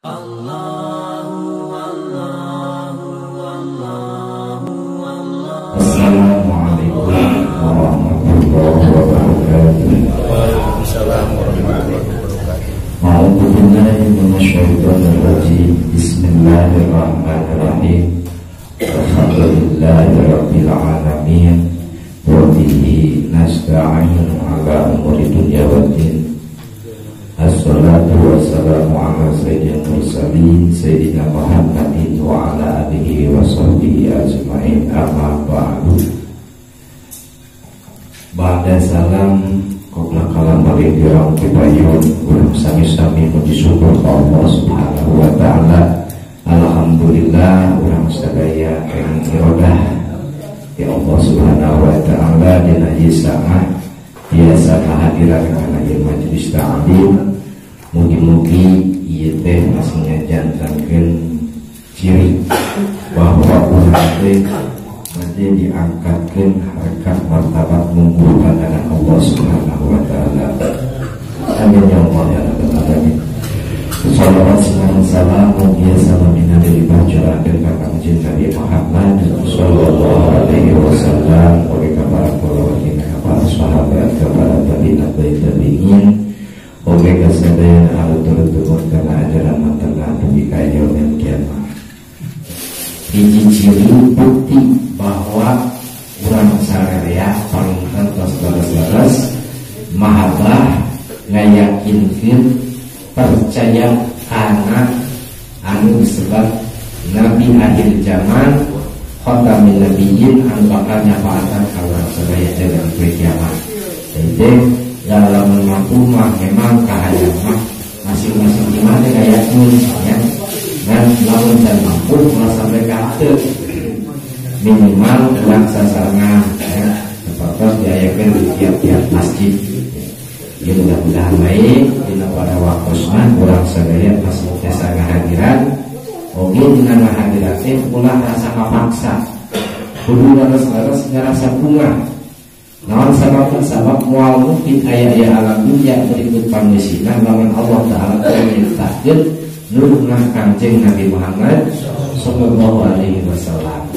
Assalamualaikum warahmatullahi wabarakatuh. Waalaikumsalam warahmatullahi wabarakatuh. A'udzu billahi minasyaitonir rajim. Bismillahirrahmanirrahim. Alhamdulillahi rabbil alamin. Wa bihi nasta'inu ala umuri dunya waddin. Assalatu wassalamu ala sayyidil mursalin sayyidina Muhammadin wa ala alihi wa sahbihi ajma'in, amma ba'du. Ba'da salam qabla kalam balik dirang tibayun urang sami-sami muji syukur ka Allah Subhanahu wa ta'ala. Alhamdulillah urang sadaya keng irodah ya Allah Subhanahu wa ta'ala dina ieu saat biasa kehadiran kana ieu majelis ta'lim. Mugi-mugi ieu teh masih ngajantankeun ciri bahwa urang teh nanti diangkatkeun harkat martabat mungguh pandangan Allah Subhanahu wa ta'ala. Amin ya Allah ya rabbal alamin. Salawat sareng salam mugi salamina dilimpahkeun ka Kangjeng Nabi Muhammad sallallahu alaihi wasallam, oge ka para kulawargina, ka para sahabat, ka para tabi'in tabi'in, oge ka sadayana anu turun-temurun kana ajaran mantenna dugi ka yaumil kiamah. Hiji ciri bukti bahwa urang sararea paling tos leres-leres mahabbah ngayakinkeun percaya kana anu disebut nabi akhir zaman khatamin nabiyyin anu bakal nyafaatan ka urang sadaya jalan poe kiamat. Jadi dalam mampu mah memang kahayang mah masing-masing imah teh ngayakin ya. Dan lamun can mampu ulah sampai ka henteu, minimal urang sasarengan ya, sapertos diayakeun di tiap-tiap masjid. Ya mudah-mudahan baik dina pada waktosna urang sadaya masih tiasa ngahadiran. Oge dina ngahadiran teh ulah rasa kapaksa, kudu leres-leres ngarasa bunga. Naon sababna? Sabab moal mungkin aya-aya alam dunya berikut pangeusina lamun Allah Ta'ala teu nyiptakeun nurna Kangjeng Nabi Muhammad sallallahu alaihi wasallam.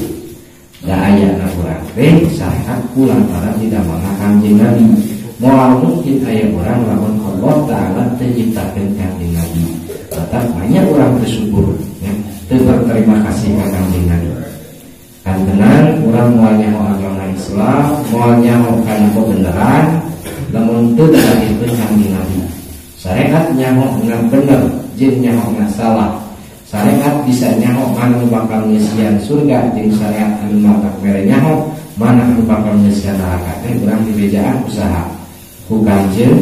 Da ayana urang teh syariat kulantaran didamana Kangjeng Nabi. Moal mungkin aya urang lamun Allah Ta'ala teu nyiptakeun Kangjeng Nabi. Tetap banyak orang bersyukur ya, teu berterima kasih ka Kangjeng Nabi. Kantenan urang moal nyaho agama Islam, moal nyaho kana kebenaran lamun teu dilahirkeun Kangjeng Nabi. Syariat nyaho na bener jeung nyaho na salah. Syariat bisa nyaho anu bakal ngeusian surga jeung syariat anu matak mere nyaho mana anu bakal ngeusian neraka teh urang dibejaan usaha ku Kangjeng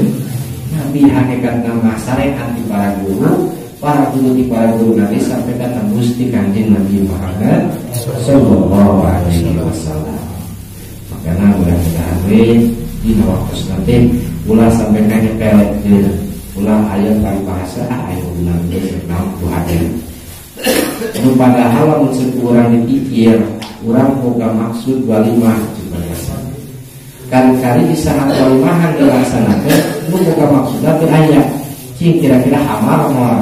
Nabi. Hakikatna mah syariat di para guru, para guru di para guru Nabi sampai ka tembus di Kangjeng Nabi Muhammad sallallahu alaihi wasallam. Makana mudah-mudahan we dina waktosna teh ulah sampai ka nyepelekeun, ulah aya paribahasa ah aya urang geus naon ku hadir. Nu padahal lamun urang dipikir, urang boga maksud walimah cibarasa. Kali-kali di saat walimahan dilaksanakeun, nu boga maksudna teu aya. Cing kira-kira hamar moal?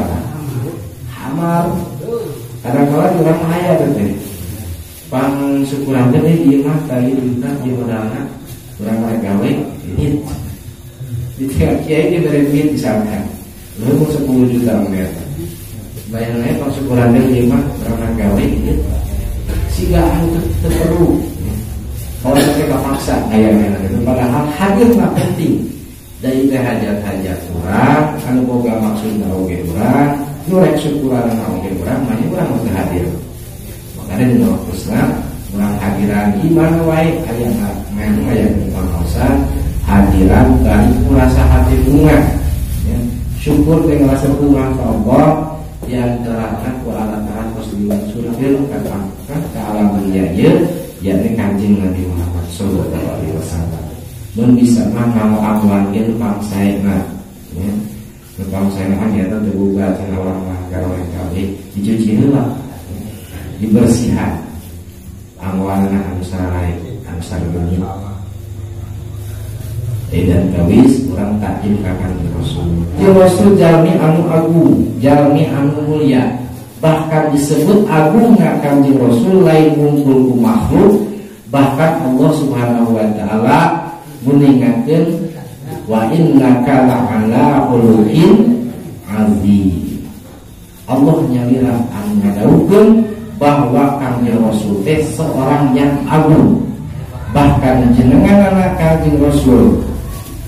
Hamar. Kadang-kala urang mah aya teh. Pang syukuran teh ieu mah tadi duitna ieu modalna urang mah gawe duit. Di tiap kiai ge bere duit misalkan. Lu 10 juta mer. Bayang aja pang syukuran teh ieu mah urang mah gawe duit. Siga anu teu perlu. Kalau sampai kapaksa aya itu padahal hadir mah penting. Dari teh hajat-hajat urang anu boga maksudna oge urang, nu rek syukuran oge urang, mah urang mah hadir. Makanya dina waktosna urang hadiran iman wae aya nganu aya pangaosan hadiran bari rasa hati bunga ya. Syukur teh ngarasa bunga ka Allah di antara ku alat-alat kos diunsurkeun ka alam dunya ieu yakni Kangjeng Nabi Muhammad sallallahu alaihi wasallam. Mun bisa mah ngamoamuankeun pangsaena ya. Pangsaena kan nyata teu boga cenah urang mah gawe kabeh dicuci heula dibersihan angwanana anu sarai anu sareureun. Dan kawis urang takjil ka Kanjeng Rasul. Rasul jalmi anu agung, jalmi anu mulia. Bahkan disebut agungna Kanjeng Rasul lain wungkul ku makhluk, bahkan Allah Subhanahu wa taala nguningakeun wa innaka la'ala khuluqin azim. Allah nyalira anu ngadawuhkeun bahwa Kanjeng Rasul teh seorang yang agung. Bahkan jenengan Kanjeng Rasul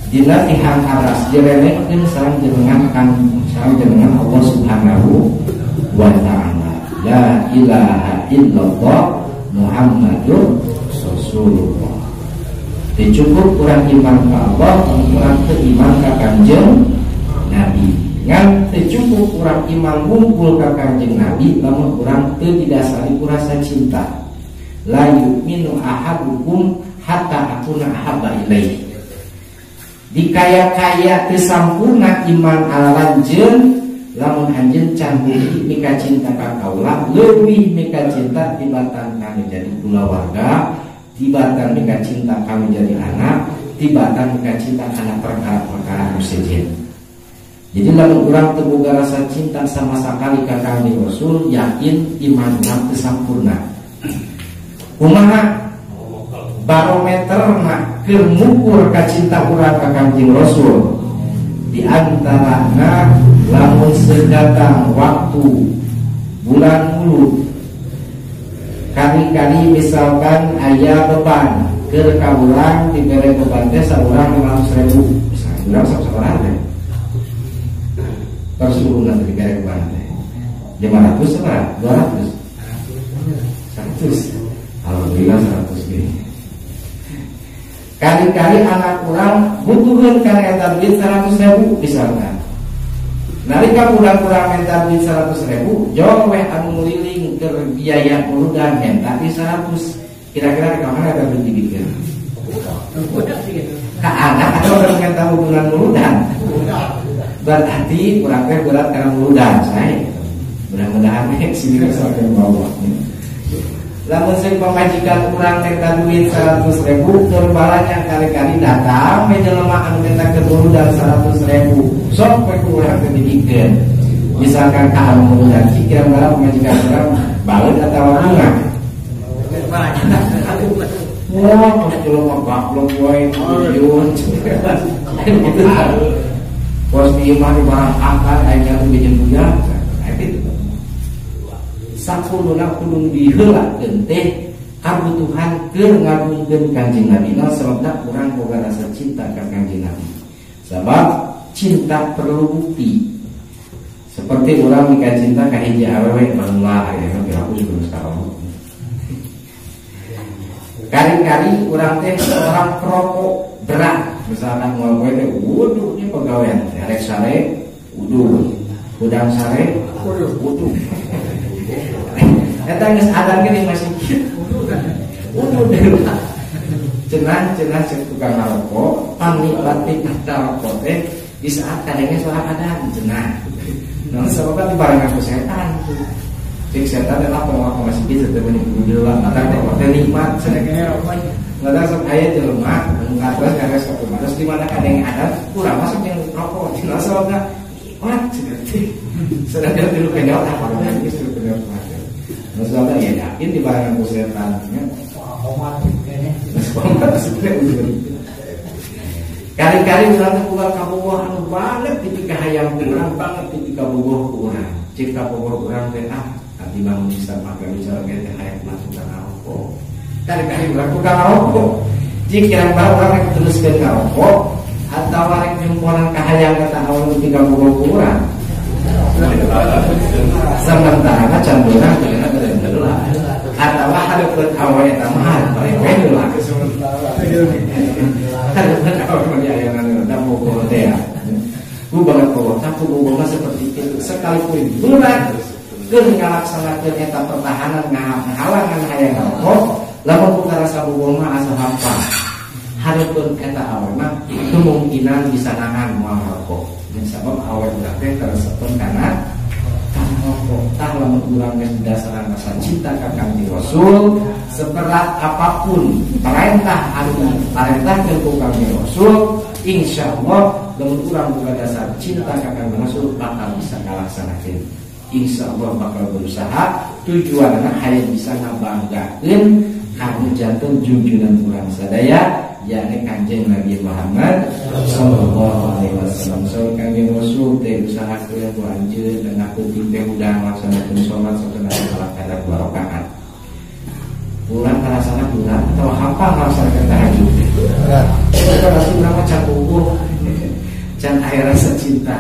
dina tihang aras direnengkeun sareng jenengan sareng jenengan Allah Subhanahu wa taala. La ilaha illallah Muhammadur Rasulullah. Dicukup kurang iman ka Allah, kurang teu iman ka Kanjeng Nabi. Ngan teu cukup kurang iman ngumpul ka Kanjeng Nabi lamun urang teu didasari ku rasa cinta. La yu'minu ahadukum hatta akuna ahabba ilaihi. Dikaya-kaya teu sampurna iman ala lanjeun lamun anjeun can bukti mika cinta ka kaula leuwih mika cinta tibatan kami jadi kulawarga, tibatan mika cinta kami jadi anak, tibatan mika cinta kana perkara-perkara nu sejen. Jadi lamun urang teu boga rasa cinta sama sakali ka Kanjeng Rasul, yakin iman urang teu sampurna. Kumaha barometerna keur ngukur kacinta urang ka Kanjeng Rasul? Di antarana lamun sedatang waktu bulan mulud, kali-kali misalkan aya beban keur ka urang dibere beban teh saurang 500.000, misalkan urang sabaraha teh tersuruhna dibere beban teh 500 sabaraha 200 100, alhamdulillah 100 ge. Kali-kali anak urang butuheun kana eta duit 100.000 misalkan. Nalika urang-urang menta duit 100.000, jauh weh anu nguliling keur biaya muludan menta di 100. Kira-kira ka mana eta duit dibikeun? Ka anak atau urang menta hubungan muludan? Berarti urang teh berat kana muludan, sae. Mudah-mudahan we sini sampai bawah. Lamun sing pamajikan urang menta duit 100.000, keur balanya kali-kali datang we jelema anu menta keur muludan 100.000. Sok we ku urang teh dibikeun. Misalkan ka anu muludan kira-kira pamajikan urang baleut atawa bunga. Wah, pas jelema gablok wae miliun. Gitu. Pos di imah di barang angkat aya nu bijeun budak. Eta sakuluna kudu diheulakeun teh kabutuhan keur ngagungkeun Kanjeng Nabi. Nah, sababna urang boga rasa cinta ka Kanjeng Nabi. Sabab cinta perlu bukti. Seperti urang mika cinta ka hiji awewe manglah ya aku juga sekarang. Kali-kali urang teh seorang perokok berat, misalkan ngomong teh wuduh ini pegawaian, arek sare wuduh, udang sare wuduh. Eta geus adan geuning masih wuduh deui. Cenah-cenah cek tukang ngarokok, panikmat rokok teh di saat kadangnya suara adan cenah. Nah, sababna dibarengan ku setan. Cek setan teh apa aku masih bisa teh meuni kudu lah, mata rokok teh nikmat cenah. Mata sok aya jelema anu ngatos ngares ka kumaha, terus di mana kadang adan kurang masuk yang rokok. Cenah sababna nikmat cenah teh. Sedangkan tilu kenyot apa geus tilu kenyot. Nah, sababna ya yakin dibarengan ku setan nya. Kali-kali urang teh boga kabogoh anu banget dipikahayang ku urang, banget dipikabogoh ku urang. Cek kabogoh urang teh ah, abdi mah mun bisa mah bicara ge teh hayang masuk ka ngarokok. Kali-kali urang ku ngarokok. Jik kirang bae urang rek teruskeun ngarokok atawa rek nyumponan kahayang eta anu dipikabogoh ku urang. Sementara can urang teh heula. Atawa hareupeun awe eta mah balik we heula. Hareupeun awe mah diayanan heula bogoh teh ya. Ku banget bogoh, ku bogoh mah seperti itu. Sekalipun berat keur ngalaksanakeun eta pertahanan ngahalangan hayang ngarokok, lamun ku karasa bogoh mah asa hampa. Hareupeun eta awe mah kemungkinan bisa nahan moal ngarokok. Sabab awe urang teh karesepeun kana rokok. Tah lamun urang geus didasarkan rasa cinta ka Kanjeng Rasul, seberat apapun perintah anu diparentahkeun ku Kanjeng Rasul, Insya Allah lamun urang boga dasar cinta ka Kangjeng Rasul bakal bisa ngalaksanakeun. Insya Allah bakal berusaha tujuanna hayang bisa ngabanggakeun kanu janten junjunan urang sadaya yakni Kanjeng Nabi Muhammad sallallahu alaihi wasallam. So Kanjeng Rasul teh usahakeun ku anjeun tengah penting teh hudang laksanakeun salat satengah kadar 2 rakaat. Urang karasana urang atau hafal ngalaksanakeun tahajud teh. Eta pasti urang mah can ubuh can aya rasa cinta.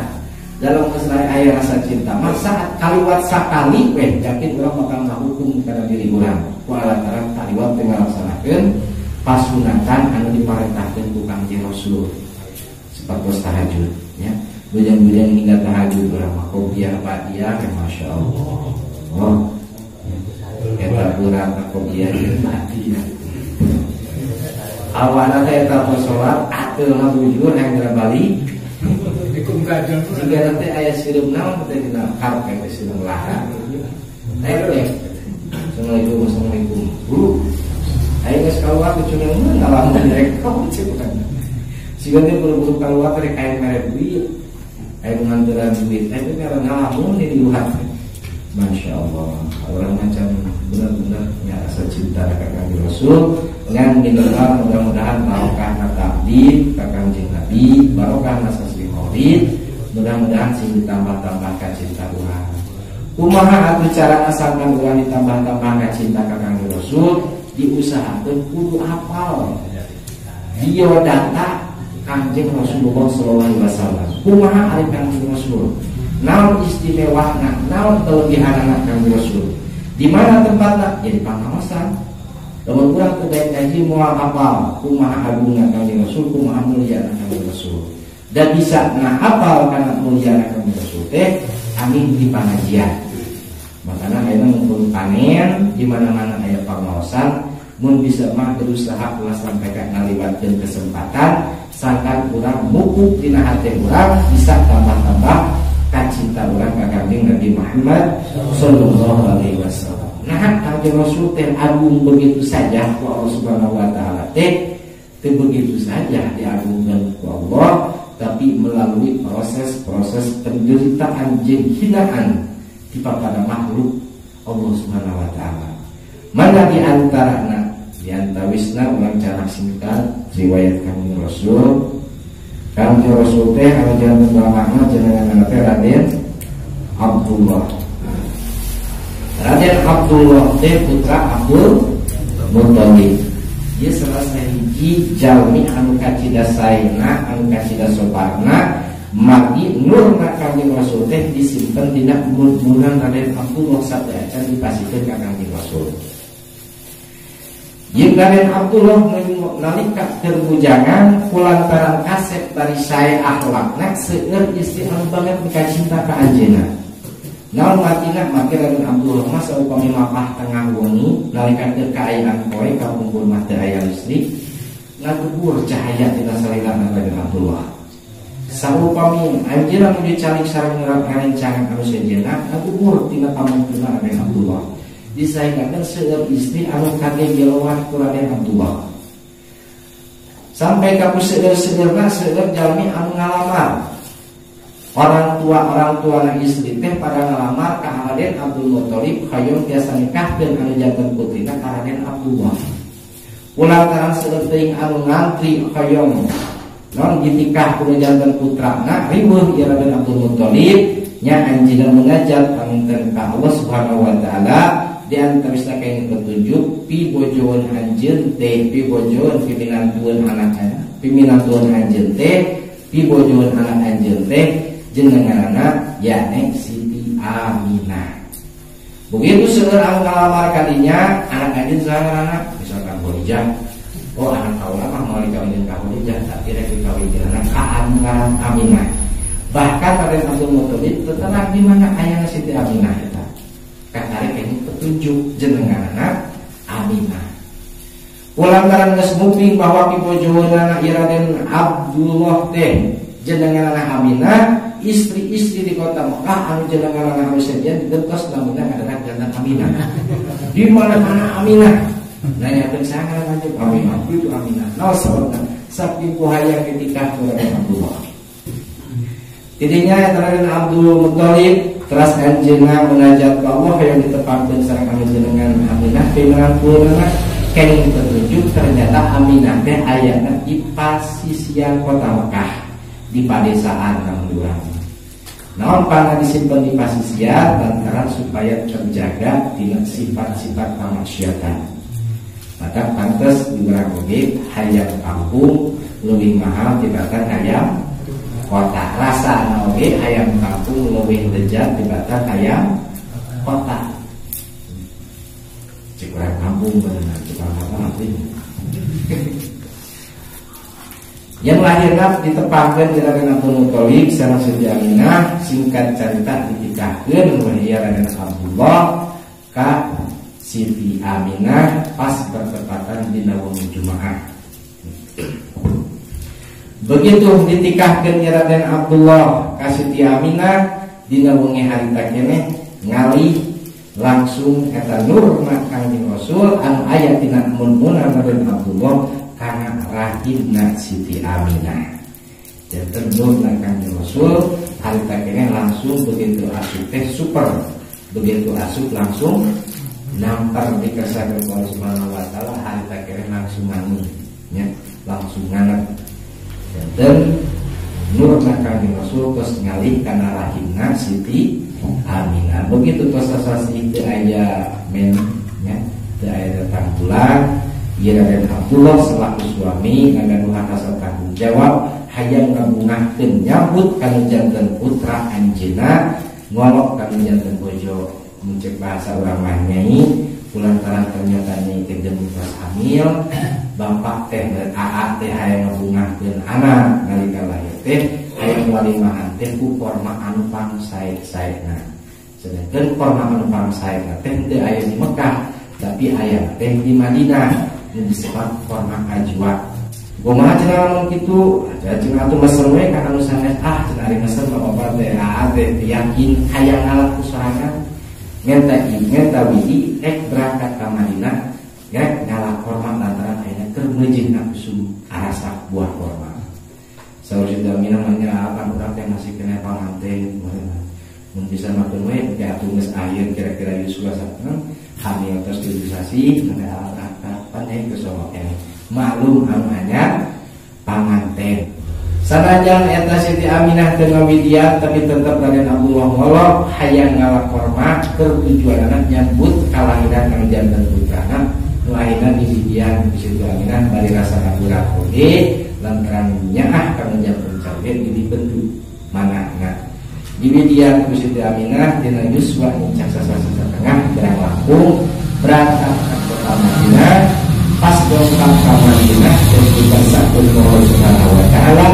Dalam kesalahan aya rasa cinta mah saat kaliwat sakali weh yakin urang bakal ngahukum kana diri urang. Ku lantaran kaliwat teh ngalaksanakeun pasunatan anu diparentahkeun ku Kangjeng Rasul sapertos tahajud ya. Bujang-bujang hingga tahajud urang mah qobliyah ba'diyah masyaallah. Oh. Eta urang qobliyah jeung ba'diyah. Awana teh eta salat ateulna bujur hayang geura balik. Jika nanti aya sireum naon teh dina karpet teh sireum lahan. Aya Assalamualaikum, assalamualaikum. Guru, ayo geus kaluar kucungan mah ngalamun direk cek kan. Siga teh buru-buru kaluar rek aya mere duit. Aya nganteran duit, aya mere ngalamun di luhur. Masya Allah, orang macam benar-benar punya rasa cinta ka Kangjeng Rasul. Ngan minimal mudah-mudahan barokah takdir ka Kangjeng Nabi, barokah sasi Maulid, mudah-mudahan sing ditambah-tambahkan cinta urang. Kumaha atuh carana sangkan urang ditambah-tambahkan cinta ka Kangjeng Rasul? Diusahakeun kudu hafal biodata Kangjeng Rasulullah sallallahu alaihi wasallam. Kumaha ari Kangjeng Rasul? Naon istimewana, naon kelebihanana Kangjeng Rasul? Di mana tempatna? Ya di pangaosan. Lamun urang teu daek ngaji moal hafal kumaha agungna Kangjeng Rasul, kumaha mulyana Kangjeng Rasul. Dan bisa ngahapal kana mulyana Kangjeng Rasul teh amin di pangajian. Makana ayeuna mun panen di mana-mana aya pangaosan, mun bisa mah berusaha ulah sampai ka ngaliwatkeun kesempatan sangkan urang mukuk dina hate urang bisa tambah-tambah kacinta urang ka Kangjeng Nabi Muhammad sallallahu alaihi wasallam. Nah, Kangjeng Rasul teh agung begitu saja ku Allah Subhanahu wa taala teh teu begitu saja diagungkeun ku Allah, tapi melalui proses-proses penderitaan jeung hinaan di pada makhluk Allah Subhanahu wa taala. Mana di antarana? Di antawisna urang cara singkat riwayat Kangjeng Rasul. Kangjeng Rasul teh anu janten bapakna jenengan teh Raden Abdullah. Raden Abdullah teh putra Abdul Muthalib. Ieu salah sahiji jalmi anu kacida saena, anu kacida soparna, magi nurna Kangjeng Rasul teh disimpen dina mun-munan Raden Abdullah sateuacan dipasikeun ka Kangjeng Rasul. Jeung Raden Abdullah nalika keur bujangan kulantaran kasep bari sae akhlakna seueur istri anu banget mikacinta ka anjeunna. Naon matina make Raden Abdullah mah saupami mapah tengah wengi nalika keur kaayaan poe kapungkur mah teu aya listrik ngagebur cahaya tina salilana Raden Abdullah. Saupami anjeunna nu dicalik sareng ngarencangan anu sejenna ngagebur tina pamungkuna Raden Abdullah. Disaingkeun seueur istri anu kagegeloan ku Raden Abdullah. Sampai ka seueur-seueurna seueur jalmi anu ngalamar. Orang tua na istri teh pada ngalamar ka Raden Abdul Muthalib hoyong tiasa nikahkeun anu janten putrina ka Raden Abdullah. Kulantaran seueur teuing anu ngantri hoyong non ditikah ku janten putrana riweuh ieu Raden Abdul Muthalib nya anjeunna munajat panginten ka Allah Subhanahu wa taala. Di antawisna kenging petunjuk pi bojoan anjeun teh pi bojoan piminantueun anak piminantueun anjeun teh pi bojoan anak anjeun teh jenenganana yakni Siti Aminah. Begitu seueur anu ngalamar kadinya anak anjeun saha misalkan Khadijah. Oh anak kaula mah moal dikawinkeun ka Khadijah tapi rek dikawinkeun ka Aminah. Bahkan Raden Abdul Muthalib teterang di mana ayana Siti Aminah eta. Katarik ini petunjuk jenenganana Aminah. Kulantaran geus muping bahwa pibojoheunana ieu Raden Abdullah teh jenenganana Aminah, istri-istri di kota Mekah anu jenenganana anu sejen digentos namina adalah jantan Aminah. Di mana-mana Aminah. Nanyakeun sangat lanjut Aminah, itu Aminah. Naon sababna? Sakitu hayang ditikah ku Raden Abdullah. Tidinya eta Raden Abdul Muthalib teras anjeunna munajat ka Allah hayang ditepangkeun sareng anu jenengan Aminah pimenangkeunna kenging petunjuk ternyata Aminah teh ayana di pasisian kota Mekah di padesaan kang urang. Naon pana disimpen di pasisian lantaran supaya terjaga tina sifat-sifat kemaksiatan. Maka pantes diurang oge hayam kampung leuwih mahal tibatan hayam kota. Rasana oge hayam kampung leuwih lezat tibatan hayam kota. Cek urang kampung bener cek urang kota nanti. Yang lahirna ditepangkeun di Raden Abdul Muthalib sareng Siti Aminah, singkat carita ditikahkeun we Raden Abdullah ka Siti Aminah pas bertepatan dina wengi Jumaah. Begitu ditikahkeun Raden Abdullah ka Siti Aminah dina wengi harita keneh ngalih langsung eta nurna Kangjeng Rasul anu aya tina mun-munan Raden Abdullah kana rahimna Siti Aminah. Janten nurna Kangjeng Rasul harita keneh langsung begitu asup teh super, begitu asup langsung nampar dikersakakeun ku Allah Subhanahu wa taala harita keneh langsung nganu nya, langsung nganet. Janten nurna Kangjeng Rasul tos ngalih kana rahimna Siti Aminah. Begitu tos sasasi teu aya men nya, teu aya datang bulan. Ieu Raden Abdullah selaku suami ngagaduhan rasa tanggung jawab hayang ngabungahkeun nyambut kanu janten putra anjeunna ngolok kanu janten bojo. Mun cek bahasa urang mah nyai kulantaran ternyata nyai teh tos hamil bapak teh aa teh hayang ngabungahkeun anak nalika lahir teh hayang walimahan teh ku korma anu pangsae-saena. Sedangkan korma anu pangsaena teh teu aya di Mekah tapi aya teh di Madinah disebut korma ajwa. Kumaha cenah lamun kitu? Cenah atuh mesen we ka anu sanes, ah cenah ari mesen bapak teh aa teh yakin hayang ngalap ku sorangan. Ngenta widi rek berangkat ka Madinah rek ngalap korma lantaran ayeuna keur meujeuhna usum arasak buah korma. Saur Siti Aminah mah nya apan urang teh masih kena panganten mun bisa makeun we ke atuh geus akhir kira-kira yuswa satna hamil terus 7 sasi maka kapan geus keneh maklum anu anyar panganten. Sanajan eta Siti Aminah teu ngawidian tapi tetep Raden Abdullah ngolok hayang ngalap korma keur tujuanana nyambut kalahiran kang janten putrana nu akhirna diwidian ku Siti Aminah bari rasa kaburat oge lantaran nyaah kang janten cawe dibentuk manahna. Diwidian ku Siti Aminah dina yuswa nincak sasasa satengah berang langkung berangkat ka kota Madinah. Pas dongkap ka Madinah dan dibasakeun ku Allah Subhanahu wa taala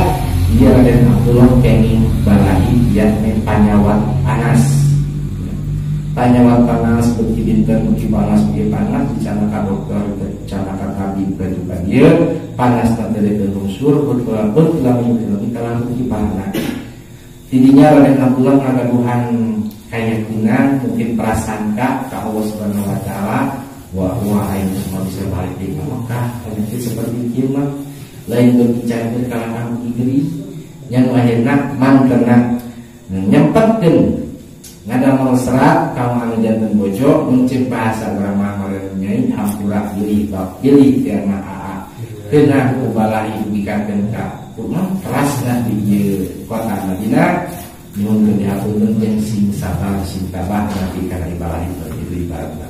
ieu Raden Abdullah kenging balahi yakni panyawat panas. Panyawat panas beuki dinten beuki panas beuki panas dicana ka dokter dicana ka tabib ka dieu panas teh teu lungsur betul lamun kalah beuki panas. Tidinya Raden Abdullah ngagaduhan keyakinan mungkin prasangka ka Allah Subhanahu wa taala wah wah aing semua bisa balik di Mekah penyakit seperti ieu mah lain beuki cager kalah beuki geulis yang akhirna mangkena nyempetkeun ngadamel serat ka anu janten bojo mun ceuk bahasa urang mah nyai hampura pilih bab pilih tiang mah aa keunah ku balahi dugikeun ka kumaha terasna di ieu kota Madinah nyuhunkeun dihapunten jeung sing sabar sing tabah nepi kana dibalahi itu ibaratna.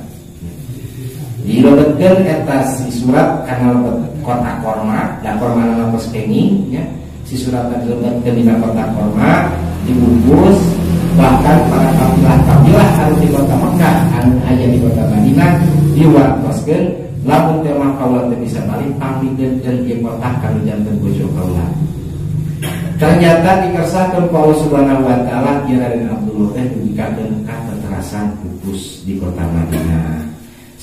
Dilebetkeun eta si surat kana lebet kota korma, da korma na tos kenging nya. Si surat dilebetkeun dina kota korma dibungkus bahkan para kabilah-kabilah anu di kota Mekah anu aya di kota Madinah diwartoskeun lamun teh mah kaula teu bisa balik pangmikeun jeung ieu kota kanu janten bojo kaula. Ternyata dikersakeun ku Allah Subhanahu wa taala ieu Raden Abdullah teh dugikeun ka teterasan pupus di kota Madinah.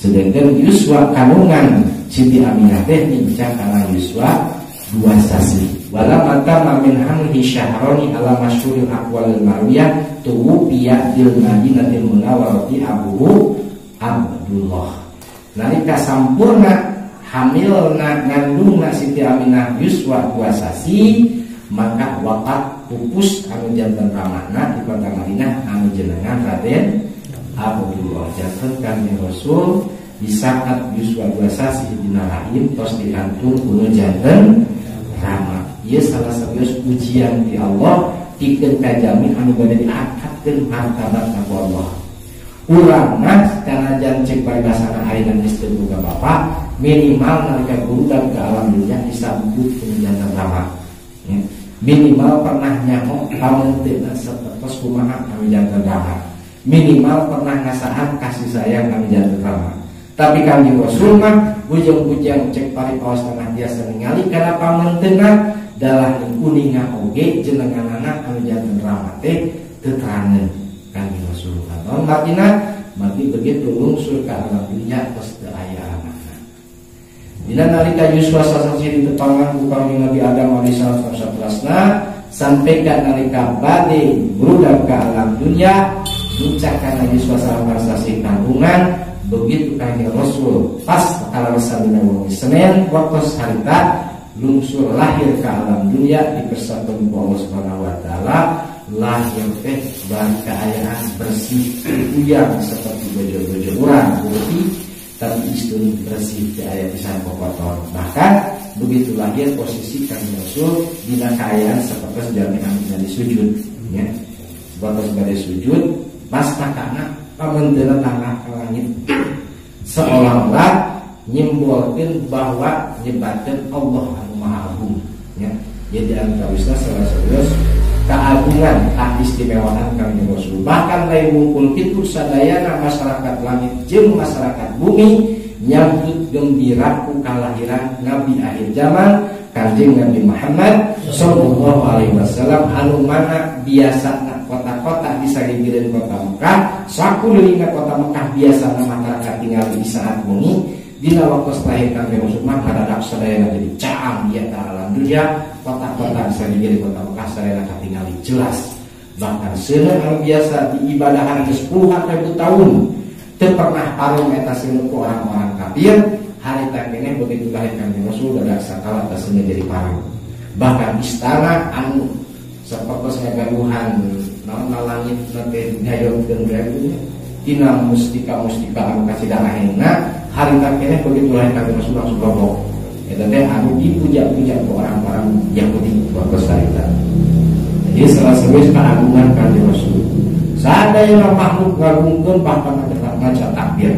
Sedangkan yuswa kandungan Siti Aminah teh nincang kana yuswa 2 sasi. Wala mata min hamlihi syahroni ala masyhuril aqwalil marwiyah tuwfiya bil Madinatil Munawwarati abuhu Abdullah. Nalika sampurna hamilna ngandungna Siti Aminah yuswa 2 sasi maka wafat pupus anu janten ramana di kota Madinah anu jenengan Raden Abdullah janten Kanjeng Rasul di saat yuswa 2 sasi dina rahim tos dikantun kuno janten rama. Ieu salah satu ujian di Allah tikeun kajami anu bade diangkatkeun martabat ku Allah. Urang mah sanajan cek paribasana ayeuna geus teu boga bapak minimal nalika gurudan ke alam dunia disambut ku janten rama. Minimal pernah nyaho pamunteuna sapertos kumaha anu janten rama. Minimal pernah ngasaan kasih sayang anu janten rama. Tapi Kanjeng Rasul mah bujang-bujang cek paripaos tanah biasa ningali kana pamunteuna dalah kuninga oge jenenganana anu janten rama teh teu terangeun Kanjeng Rasul. Naon artina mati begitu lungsur ka alam dunia tos teu aya ramana. Dina nalika yuswa sasasi ditepangan ku Kanjeng Nabi Adam alaihi salam sampai ka nalika bade brudak ka alam dunia ducak kana yuswa sasasi tanggungan begitu Kanjeng Rasul pas kalaresan dina wengi Senin waktu harita lungsur lahir ke alam dunia dipersatukan ku Allah Subhanahu wa taala lahir teh bari kaayaan bersih uyang seperti bojo-bojo urang putih tapi istri bersih teu aya pisan kotor. Bahkan begitu lahir posisi Kanjeng Rasul dina kaayaan seperti jalmi anu di sujud ya. Sebatas bade sujud pas takana pamunteuna tanah ke langit seolah-olah nyimbolkeun bahwa nyebatkeun Allah anu Maha Agung ya. Jadi antawisna salah satu keagungan keistimewaan Kanjeng Rasul. Bahkan lain wungkul kitu sadayana masyarakat langit jeung masyarakat bumi nyambut gembira ku kalahiran Nabi akhir zaman Kanjeng Nabi Muhammad sallallahu alaihi wasallam anu mana biasana kota-kota di sagigireun kota Mekah sakulilingna kota Mekah biasana masyarakat tinggal di saat bengi dina waktu lahir Kanjeng Rasul mah kadadak sadayana jadi caang ieu ta alam dunia kota-kota di sagigireun kota Mekah sadayana katingali jelas. Bahkan seuneu anu biasa diibadahan geus puluhan ribu tahun teu pernah parung eta seuneu ku orang-orang kafir harita keneh begitu lahir Kanjeng Rasul dadak sakala eta seuneu jadi parung. Bahkan istana anu sapertos ngagaduhan naon langit teh ngayogkeun nya dina mustika-mustika anu kasidang ahengna harita keneh begitu lahir Kanjeng Rasul langsung roboh. Eta teh anu dipuja-puja ku orang-orang Yahudi waktu harita. Jadi salah satu keagungan Kanjeng Rasul. Sadaya makhluk ngagungkeun bahkan maca takbir.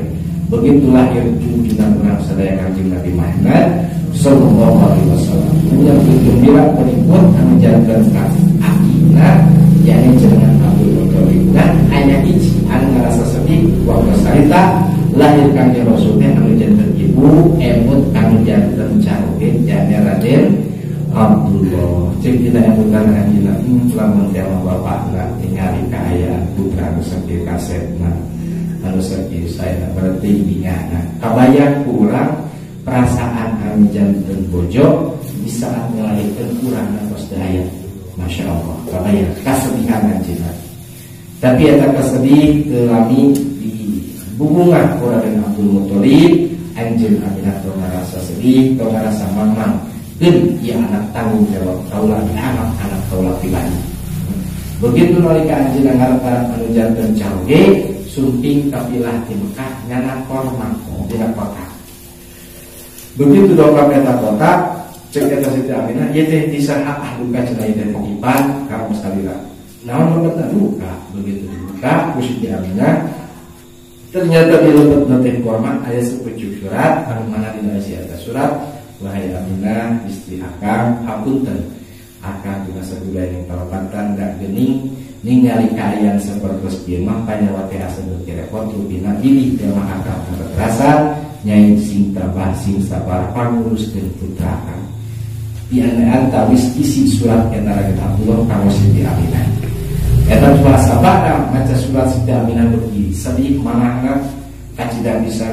Begitu lahir junjungan urang sadaya Kanjeng Nabi Muhammad sallallahu alaihi wasallam. Menyambut gembira pengikut anu janten akina yakni jenengan Abdul Muthalib. Nah, aya hiji anu ngarasa sedih waktu harita lahir Kanjeng Rasul teh anu janten ibu emut anu janten caroge yakni Raden Abdullah. Cek dina emutan anjeunna lamun teh bapakna ningali kaayaan putra anu sakieu kasepna anu sakieu saena berarti bingahna. Kabayang ku urang perasaan anu janten bojo di saat ngalahirkeun urangna tos teu aya. Masya Allah, kabayang kasedihan anjeunna. Tapi eta kasedih teu lami di bubungan ku Raden Abdul Muthalib anjeun Aminah teu ngarasa sedih, teu ngarasa mamang. Keun ieu anak tanggung jawab kaula, anak-anak kaula pribadi. Begitu nalika anjeunna ngarep-arep anu janten caroge sumping kapilah di Mekah nyana korma dina kota. Begitu dongkap eta kota cek eta Siti Aminah ieu teh ti saha ah duka cenah ieu teh titipan ka salira. Naon lebetna duka? Begitu dibuka ku Siti Aminah ternyata di lebetna teh korma aya sapucuk surat anu mana dina isi eta surat wahai Aminah istri akang hapunten akang dina sabudaya yang parapatan dak gening ningali kaayaan sapertos ieu mah panyawa teh asa beuki repot rupina bilih teh mah akang terasa nyai sing tabah sing sabar panguruskeun putra akang. Di antawis isi surat eta Raden Abdullah kanggo Siti Aminah. Eta puasa maca surat Siti Aminah beuki sedih manahna kacida bisa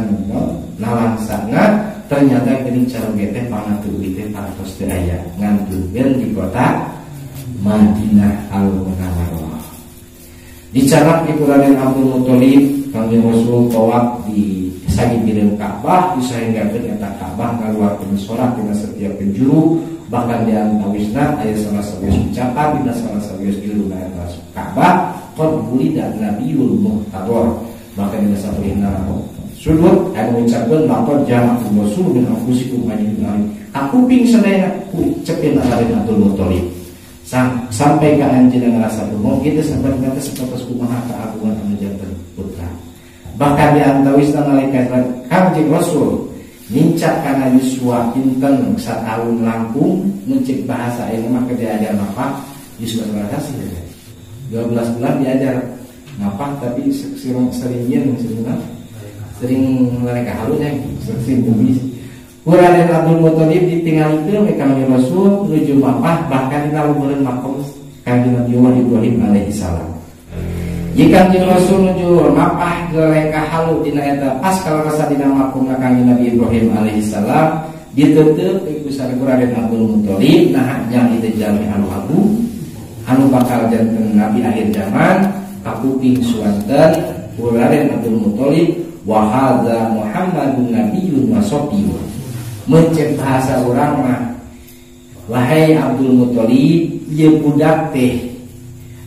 nalangsana ternyata geuning caroge teh panatuwi teh parantos teu aya ngantunkeun di kota Madinah Al-Munawwarah. Dicarak di Raden Abdul Muthalib Kanjeng Rasul tawaf di Sagigireun Ka'bah disahinggakeun eta Ka'bah ngaluarkeun salat dina setiap penjuru bahkan di antawisna aya salah sawios ucapan dina salah sawios juru na eta Ka'bah qad wulida nabiyul muhtador bahkan dina sabrina sudut anu ngucapkeun laqad ja'akum rasulun min anfusikum azizun alaihi kakuping sadayana ku cepin Raden Abdul Muthalib sampai ka anjeunna ngarasa bengong kitu sampai teh sapertos kumaha kaagungan anu janten putra. Bahkan di antawisna nalika Kangjeng Rasul nincak kana yuswa kinten sataun langkung muncik bahasa ayeuna mah keur diajar mapah yuswa sabaraha sih 12 bulan diajar mapah tapi sering sering mereka halunya sering bumi. Ku Raden Abdul Muthalib ditinggalikeun we Kangjeng Rasul nuju mapah bahkan dina luhureun makom Kangjeng Nabi Ibrahim alaihi salam. Jika Kangjeng Rasul nuju mapah lelengkah halu dina eta pas kalarasa dina makomna Kangjeng Nabi Ibrahim alaihi salam diteuteup ku sareng Raden Abdul Muthalib nah nya ieu jalmi anu agung anu bakal janten nabi akhir zaman kakuping suwanten ku Raden Abdul Muthalib wa hadza Muhammadun nabiyyun wa safiyun. Mencet bahasa urang mah wahai Abdul Muthalib ieu budak teh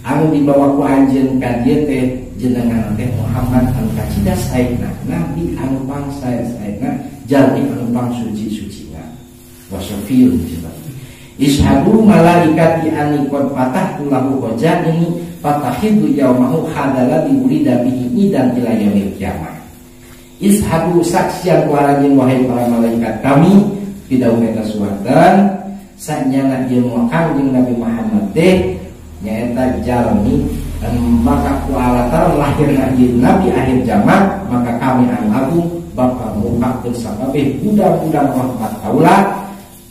anu dibawa ku anjeun ka dieu teh jenengan teh Muhammad anu kacida saena nabi anu pangsae saena jalmi anu pangsuci-sucina wa safiyun cenah ishadu malaikati anni qad fatahtu lahu khaza'ini fatahidu yaumahu hadala biwulida bihi idan ila yaumil qiyamah. Ishadu saksian ku aranjeun wahai para malaikat kami pidawuh eta suwanten sanyana ieu Kangjeng Nabi Muhammad teh nyaeta jalmi maka ku alatar lahirna ieu nabi akhir zaman maka kami anu agung bakal ngungkapkeun sakabeh gudang-gudang rahmat kaula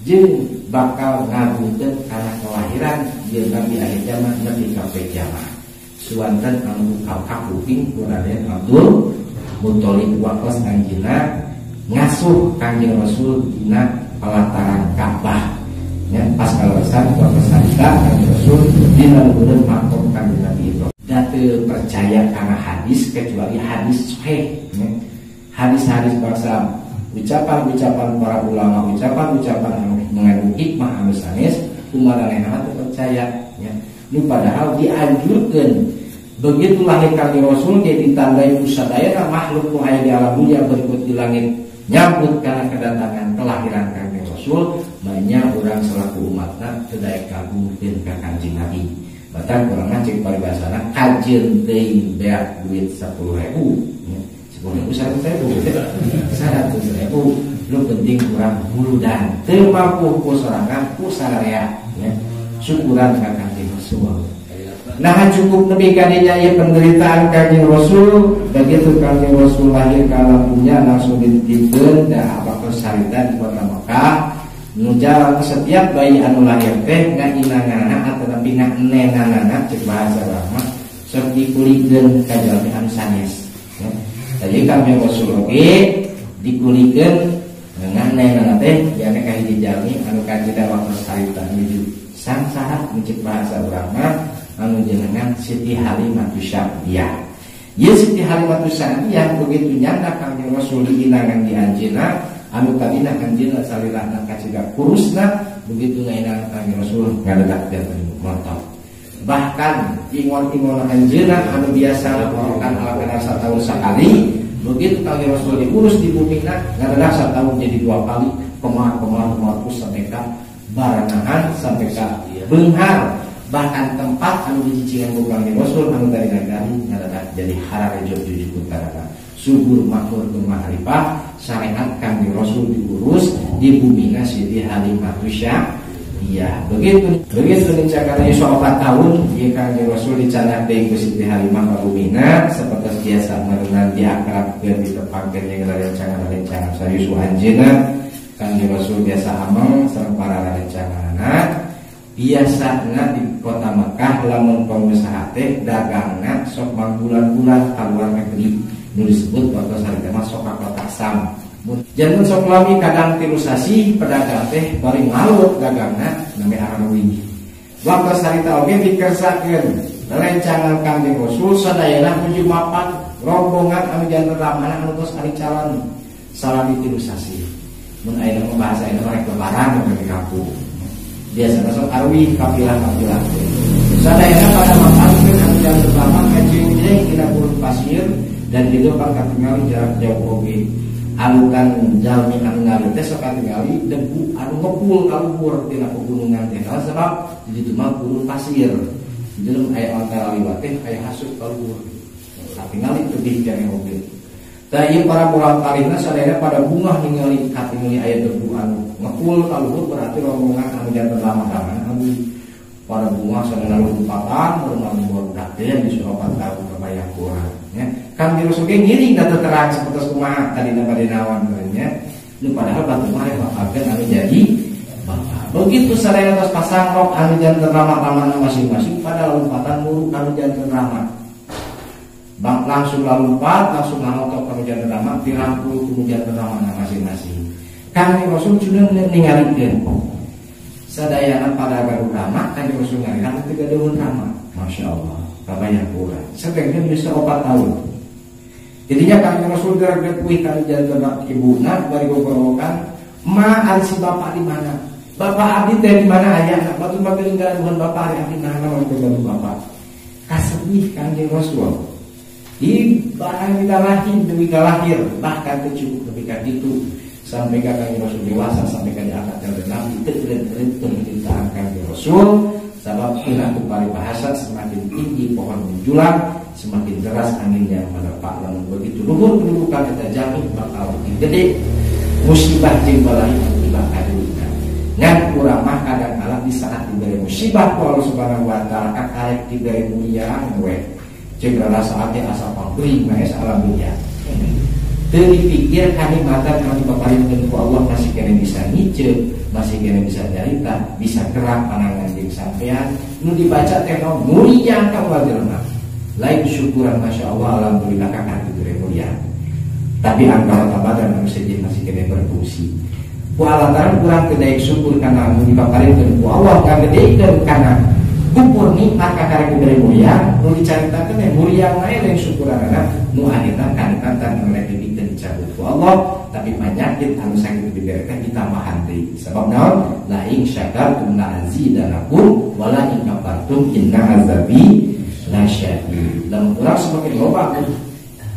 jeung bakal ngagungkeun kana kelahiran ieu nabi akhir zaman nepi ka kiamat. Suwanten anu kakuping ku Raden Abdul Muthalib waktos anjeunna ngasuh Kangjeng Rasul dina pelataran Ka'bah. Ya, pas kaleresan waktu sarita Kangjeng Rasul dina luhureun makom Kangjeng Nabi Ibrahim. Da teu percaya kana hadis kecuali hadis sahih ya. Hadis-hadis bangsa ucapan-ucapan para ulama, ucapan-ucapan anu mengandung hikmah anu sanes kumaranehna teu percaya ya. Nu padahal dianjurkeun begitu lahir Kangjeng Rasul dia ditandai ku sadayana makhluk nu aya di alam dunia berikut di langit nyambut karena kedatangan kelahiran Kangjeng Rasul banyak orang selaku umatna teu daek kagumkeun ka Kangjeng Nabi. Bahkan urang mah cek paribasana kajeun teuing beak duit 10.000 ya. 10.000 100.000 100.000 nu penting urang muludan teu mampu ku sorangan ku sararea ya. Syukuran ka Kangjeng Rasul. Nah cukup nepi ka dinya ieu penderitaan Kangjeng Rasul. Begitu Kangjeng Rasul lahir ka alam dunia langsung dititipkeun da abakos harita di kota Mekah. Nu jalan setiap bayi anu lahir teh ngainanganana atanapi nganenanana cek bahasa urang mah sok dikulikeun ka jalmi anu sanes. Ya. Tadi Kangjeng Rasul oge dikulikeun nganenanana teh jane ka hiji jalmi anu kacida waktos harita nuju sangsara cek bahasa urang mah anu jenengan Siti Halimah Sa'diyah. Ieu Siti Halimah Sa'diyah begitu nyanda Kangjeng Rasul diinangan di anjeunna anu tadina anjeunna salilana kacida kurusna begitu ngainangan Kangjeng Rasul ngadadak janten montok. Bahkan ingon-ingon anjeunna anu biasa morokan ala kadar satahun sakali begitu Kangjeng Rasul diurus di bumina ngadadak satahun jadi 2 kali kumaha-kumaha sampai ka baranahan sampai ka beunghar. Bahkan tempat anu dicicingan ku Kangjeng Rasul anu tadi nagari ngadadak jadi hararejo jujur karana subur makmur gemah ripah syariat Kangjeng Rasul diurus di bumina Siti Halimah Sa'diyah. Begitu begitu nincakana yuswa 4 tahun ieu Kangjeng Rasul dicandak deui ku Siti Halimah ka bumina sapertos biasa meureunan diakrabkeun ditepangkeun jeung rerencangan-rerencangan sayuswa anjeunna. Kangjeng Rasul biasa ameng sareng para rerencanganna. Biasana di kota Mekah lamun pengusaha teh dagangna sok mangbulan-bulan ka luar negeri nu disebut waktu harita mah sok ka kota Sam. Janten sok lami kadang 3 sasih pedagang teh bari ngalut dagangna nami arareuwih. Waktu harita oge dikersakeun rerencangan Kangjeng Rasul sadayana nuju mapan rombongan anu janten ramana anu tos ari calon salami 3 sasih. Mun ayeuna mah bahasa ayeuna rek lebaran di kampung. Biasana sok arwih kapilah-kapilah. Sadayana pada makan anu janten rama kajengjeng dina gurun pasir dan itu kan katingali jarak jauh oge. Alukan jalmi anu ngalir teh sok katingali debu anu ngepul ka luhur tina pegunungan teh. Sebab di ditu mah gurun pasir. Jelem aya antara liwat teh aya hasuk ka luhur. Katingali tebih keneh oge. Tah ieu para murang kalihna sadayana pada bungah ningali katingali aya debu anu ngepul ka luhur berarti rombongan anu janten rama-rama anu pada bungah sadayana lompatan rumah barudak teh di 4 tahun kabayang kurang nya. Kan Rasul ge ngiring da terang sapertos kumaha tadina bade naon nya. Nu padahal batu mah rek mapalkeun anu jadi bapak. Begitu sadayana tos pasang rok anu janten rama-ramana masing-masing pada lompatan muru anu janten rama. Bang langsung lompat, langsung ngalotok ka janten rama, dirangkul ku janten ramana masing-masing. Kanjeng Rasul cuneun ningalikeun. Sadayana pada gaduh rama, Kanjeng Rasul ngarirang teu gaduhun rama. Masya Allah, kabayang urang. Sabeungkeun bisa 4 tahun. Jadinya Kanjeng Rasul gerak kuih ka janten ibuna bari gogorowokan, "Ma ari si bapak di mana? Bapak abdi teh di mana aya? Batur mah geuning gaduhan bapak ari abdi naha mah teu gaduh bapak." Kasedih Kanjeng Rasul. Di barang kita lahir demi lahir bahkan teu cukup lebih ka ditu sampai ka Kanjeng Rasul dewasa sampai ka diangkat jadi nabi teu eureun permintaan Kanjeng Rasul sabab tina ku paribahasa semakin tinggi pohon menjulang semakin deras angin yang menerpa. Lamun begitu luhur kedudukan eta jami bakal makin gede musibah jeung balahi tiba ka dirina. Ngan urang mah kadang kala di saat diberi musibah ku Allah Subhanahu wa taala kakarek diberi mulia we jeung rasa ati asa pangeuring mah alam dunya. Teu dipikir kanikmatan anu dipaparinkeun ku Allah masih keneh bisa ngiceuk, masih keneh bisa nyarita, bisa gerak panangan jeung sampean. Nu dibaca teh mulia ka jelema. Lain syukuran masya Allah alhamdulillah kakak diberi mulia. Tapi angka badan anu sejen masih keneh berfungsi. Ku alataran kurang teu daek syukur kana anu dipaparinkeun ku Allah ngagedekeun kana kupur nikmat kakarek diberi mulia, nu dicaritakeun teh mulia mah lain syukuranana nu akhirna kanikmatan anu rek dibikeun dicabut ku Allah, tapi penyakit anu sakit diberi teh ditambahan deui. Sabab naon? La in syakartum la azidanakum wa la in kafartum inna azabi lasyadid. Lamun urang semakin loba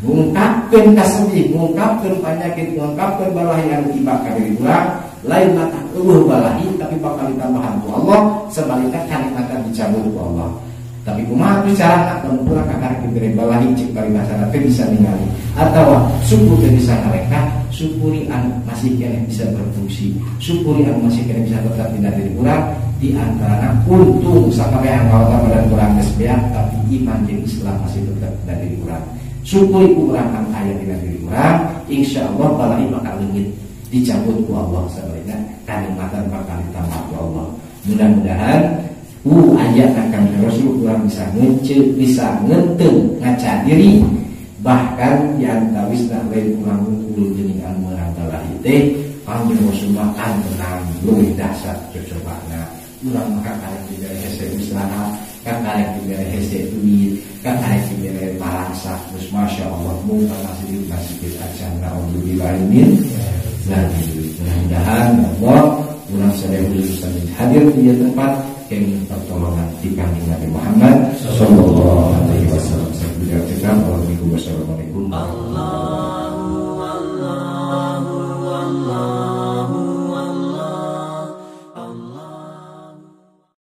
ngungkapkeun kasedih, ngungkapkeun penyakit, ngungkapkeun balahi anu tiba ka diri urang, lain mata eueuh balahi tapi bakal ditambahan ku Allah, sebaliknya kanikmatan dicabut ku Allah. Tapi kumaha tuh carana lamun urang kakarek dibere balahi cek paribasana teh bisa ningali atawa syukur teh bisa ngareka, syukuri anu masih keneh bisa berfungsi, syukuri anu masih keneh bisa tetap dina diri urang. Di antarana untung sakabehan anggota badan urang geus beak tapi iman jeung Islam masih tetap dina diri urang. Syukuri urang anu aya dina diri urang, insyaallah balahi bakal leungit dicabut ku Allah, sebaliknya kanikmatan bakal ditambah ku Allah. Mudah-mudahan ayat akan Rasul kurang bisa ngece, bisa ngenteng ngaca diri, bahkan di antawisna lain kurang unggul dening anu meunang balahi teh Kanjeng Rasul mah kan tenang leuwih dahsyat cocobana. Urang mah karek dibere hese usaha, karek dibere hese duit, karek dibere parangsa, terus masya Allah muka masih masih acan naudzubillah min dzalik. Mudah-mudahan Allah urang sadaya khusus hadir di tempat kenging pertolongan di Kanjeng Nabi Muhammad sallallahu alaihi wasallam. Saya cekap, wassalamualaikum.